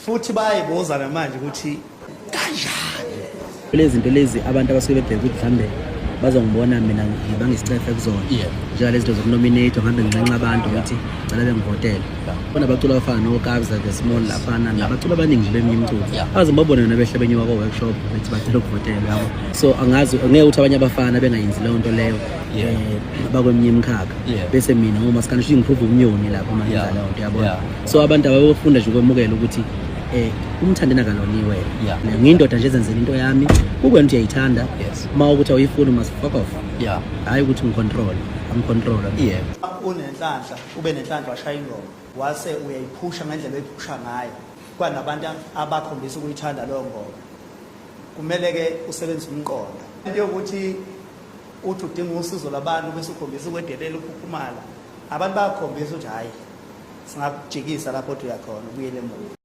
Futhi bayayibuza namanje ukuthi kanjani. Lezi zinto lezi abantu abasuke bebheka ukuthi mhlambe bazongibona mina ngibangisicefe kuzona. Njengalezi zinto zokunominate, ngihambe nginxenxa abantu ukuthi cela bengivotele. Khona abaculi abafana noKabza The Small laphana, nabaculi abaningi nje beminye imiculo. Abaze ngibabone nona behle benyuka ko-workshop bethi bacela ukuvotelwa, yabo. So angazi, ngeke ukuthi abanye abafana bengayenzi leyo nto leyo bakweminye imikhakha, bese mina ngomasikandi shuthi ngiphupha ubunyoni lapho uma ngenza leyo nto, yabona. So abantu ababefunda nje ukwemukela ukuthi uMthandeni akaloniwe. Ngiyindoda nje ezenzela into yami. Kukwena ukuthi uyayithanda, uma ukuthi awuyifuni, must fuck off. Hhayi ukuthi ngicontrol, angicontrol. Unenhlanhla, ube nenhlanhla, washaya ingoma, wase uyayiphusha ngendlela oyiphusha ngayo, kwanabantu abakhombisa ukuyithanda leyo ngoma. Kumele-ke usebenzise umqondo. Into yokuthi uthi udinga usizo lwabantu bese ukhombisa ukwedelela, ukukhukhumala, abantu bayakhombisa ukuthi hhayi, singakujikisa lapho othi uyakhona ubuyele emuva.